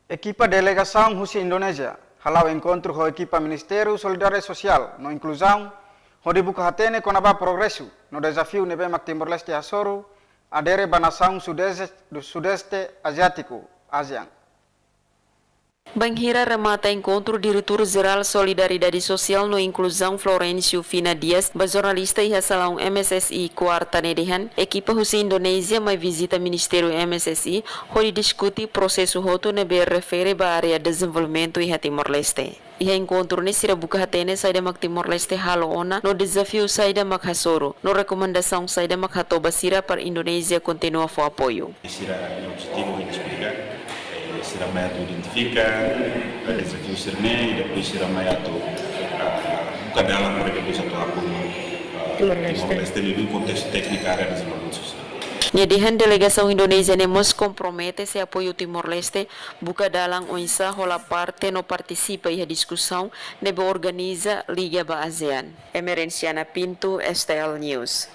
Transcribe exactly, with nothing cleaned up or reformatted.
Ekipa delegasaun husi Indonézia hala'o enkontru ho ekipa Ministériu Solidariedade Sosiál no Inkluzaun, hodi buka hatene kona-ba progresu no dezafiu ne'ebé mak Timor-Leste hasoru adere ba nasaun Sudeste, Sudeste Aziátiku, ASEAN. Bainhira remata enkontru, Diretór Jerál Solidariedade Sosiál no Inkluzaun, Florencio Fina Dias, ba jornalista iha salaun M S S I kuarta ne'e dehan, ekipa husi Indonézia mai vizita Ministériu M S S I hodi diskute prosesu hotu ne'ebé refere ba área dezenvolvimentu iha Timor-Leste. Iha enkontru ne'e sira buka hatene saida mak Timor-Leste halo ona no dezafiu saida mak hasoru, no rekomendasaun saida mak hato'o ba sira para Indonézia kontinua fó apoiu. Sira-nia objetivu hodi esplika, eh, sira mai atu identifika, eh, dezafiu sira-ne'e, i depois sira mai atu, ah, buka dalan para depois atu apoiu, ah, Timor-Leste. Timor-Leste liuliu kontestu tékniku área dezenvolvimentu sosiál. Nia dehan delegasaun Indonézia ne'e mós kompromete sei apoiu Timor-Leste buka dalan oinsá hola parte no partisipa iha diskusaun ne'ebé organiza liga ba ASEAN. Emerenciana Pinto, S T L News.